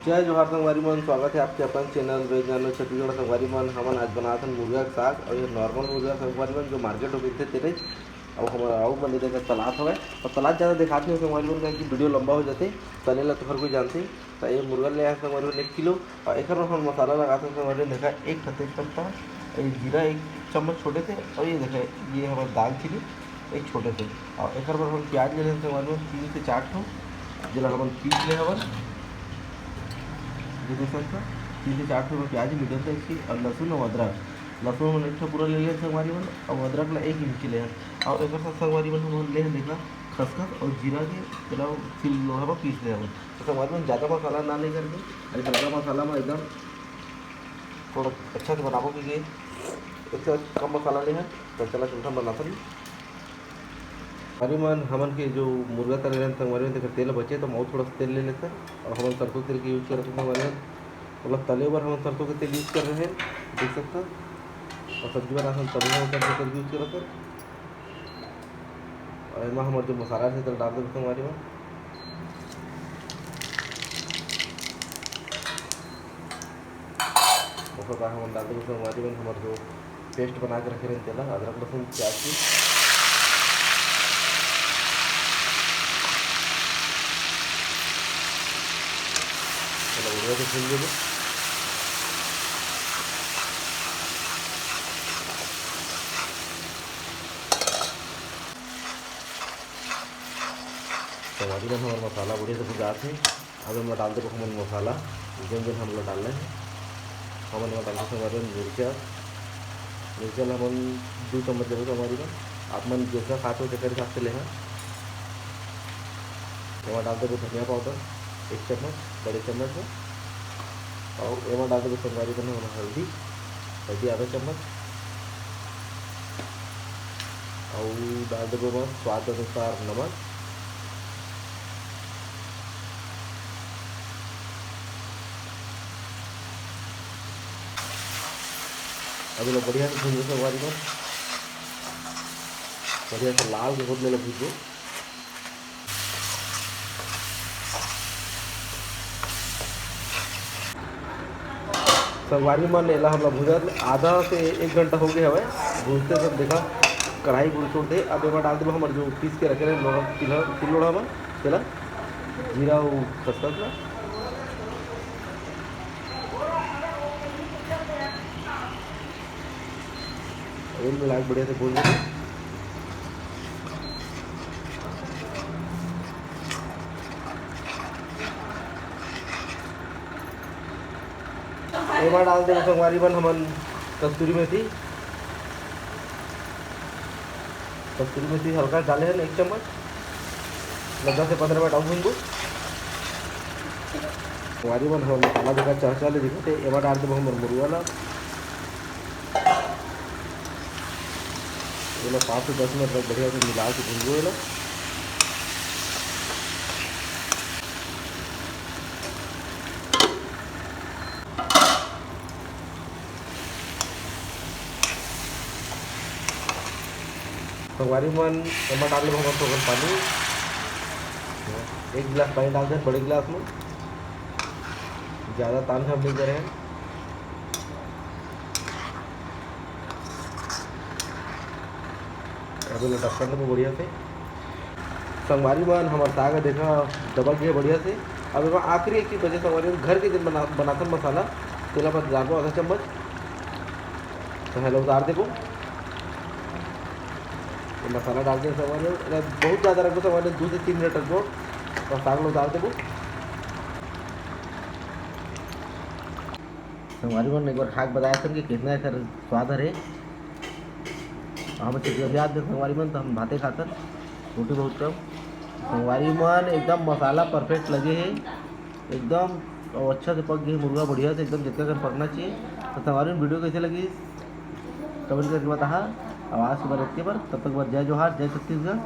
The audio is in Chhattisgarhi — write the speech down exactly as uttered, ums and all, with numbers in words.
जय जोहार संगवारी मन, स्वागत है आपके अपन चैनल वेज नॉनवेज छत्तीसगढ़। संगवारी मन, हमन आज बनात हन मुर्गा के साग, और ये नॉर्मल मुर्गा संगवारी मन जो मार्केट में मिलथे तेरे, अब हमर आऊ मन देखा तलात हवय, और तलात ज़्यादा दिखात नहीं संगवारी मन, क्योंकि वीडियो लंबा हो जाते, तले ला तो हर कोई जानते। तो ये मुर्गा ले आए संगवारी मन एक किलो, और एकर में हम मसाला लगाते हैं संगवारी मन, देखा एक ठो तेज पत्ता, ये जीरा एक चम्मच छोटे से, और ये देखा ये हमारे दालचीनी एक छोटे से। और एकर बर हम प्याज ले लेन संगवारी मन तीन से चार ठो, जेला हमन पीस ले हवन। ये देख सकता, तीन से चार ठो प्याज मीडियम साइज की, और लहसुन और अदरक, लहसुन हमन एक ठो पूरा ले लेन संगवारी मन, और अदरक ला एक इंच ले हन। और एकर साथ संगवारी मन हमन ले हन देखा खसखस और जीरा के, तेला सिल लोढ़ा पर पीस ले हवन। तो संगवारी मन ज़्यादा मसाला ना ले करके, अरे हल्का मसाला में एकदम थोड़ा अच्छा से बनाबो, क्योंकि एक से कम मसाला ले हन। तो चला चलथन बनाथन। संगवारी मन, हमन के जो मुर्गा तले रहन संगवारी मन, तेकर तेल बचे तो हम अउ थोड़ा सा तेल ले लेथन, और हमन सरसों तेल के यूज करथन संगवारी मन। मतलब तले बर हमन सरसों के तेल यूज कर रहे हैं, देख सकथन। और सब्जी बनाथन तब हमन सरसों तेल यूज करथन। और एमा हमर जो मसाला रहिथे तेला डाल देबो संगवारी मन। ओकर बाद हमन डाल देबो संगवारी मन हमर जो पेस्ट बना के रखे रहेन तेला, अदरक लहसुन प्याज के। तेला बढ़िया से भून लेबो। संगवारी मन हमर मसाला बढ़िया से भुजात हे। अब एमा डाल देबो हमन मसाला, जेन जेन हमला डालना हे। हमन एमा डालबो संगवारी मन मिर्चा, मिर्चा ला हमन दू चम्मच लेबो संगवारी मन। आप मन जैसा खात हो तेकर हिसाब से लेहा। एमा डाल देबो धनिया पाउडर एक चम्मच, बड़े चम्मच में। अउ एमा डाल देबो संगवारी मन हमन हल्दी, हल्दी आधा चम्मच। अउ डाल देबो ओमा स्वाद अनुसार नमक। अब एला बढ़िया से भूनबो संगवारी मन, बढ़िया से लाल के होत ले भूनबो। संगवारी मन, एला हमला भुजत आधा से एक घंटा हो गए हवय। भूजते सब देखा कढ़ाई गुड़ छोड़ दे। अब एमा डाल देबो हमर जो पीस के रखे रहे लोढ़ा, पिल्हा, पिल लोढ़ा में तेला, जीरा अउ खसखस ला। अउ मिला के बढ़िया से भून लेबो। एमा डाल देबो संगवारी मन हमन कस्तूरी मेथी। कस्तूरी मेथी हल्का डाले हन एक चम्मच। दस से पंद्रह मिनट अउ भूनबो। संगवारी मन हमर मसाला देखा चहचहा ले दिखत हे, एमा डाल देबो हमर मुरवा ला। एला पाँच से दस मिनट तक बढ़िया से मिला के भूनबो एला। संगवारी मन, एमा डाल लेबो हमन थोकन पानी, एक गिलास पानी डाल दे बड़े गिलास में, ज़्यादा तान हम नहीं करे हैं। अब एला ढक्कन देबो बढ़िया से। संगवारी मन, हमर साग ह देखा दबक गया बढ़िया से। अब एमा आखिरी एक चीज बचे संगवारी मन, घर के दिन बना, बनाथन मसाला, तेला बस डालबो आधा चम्मच। तो हेला उतार देबो। ये मसाला डाल के संगवारी मन, एला बहुत ज़्यादा रखबो संगवारी मन, दो से तीन मिनट रखबो। और साग ला उतार देबो। संगवारी मन एक बार खा के बताए सन कि कितना एकर स्वाद हरे। हम चिचोढ़िया आदमी संगवारी मन, तो हम भाते खातन, रोटी बहुत कम। संगवारी मन एकदम मसाला परफेक्ट लगे हे, एकदम। और अच्छा से पक गए मुर्गा बढ़िया से एकदम, जितना कर पकना चाहिए। तो संगवारी मन वीडियो कैसे लगी कमेंट करके बताहा। आवाज़ के बार इतने बार, तब तक बार जय जोहार, जय छत्तीसगढ़।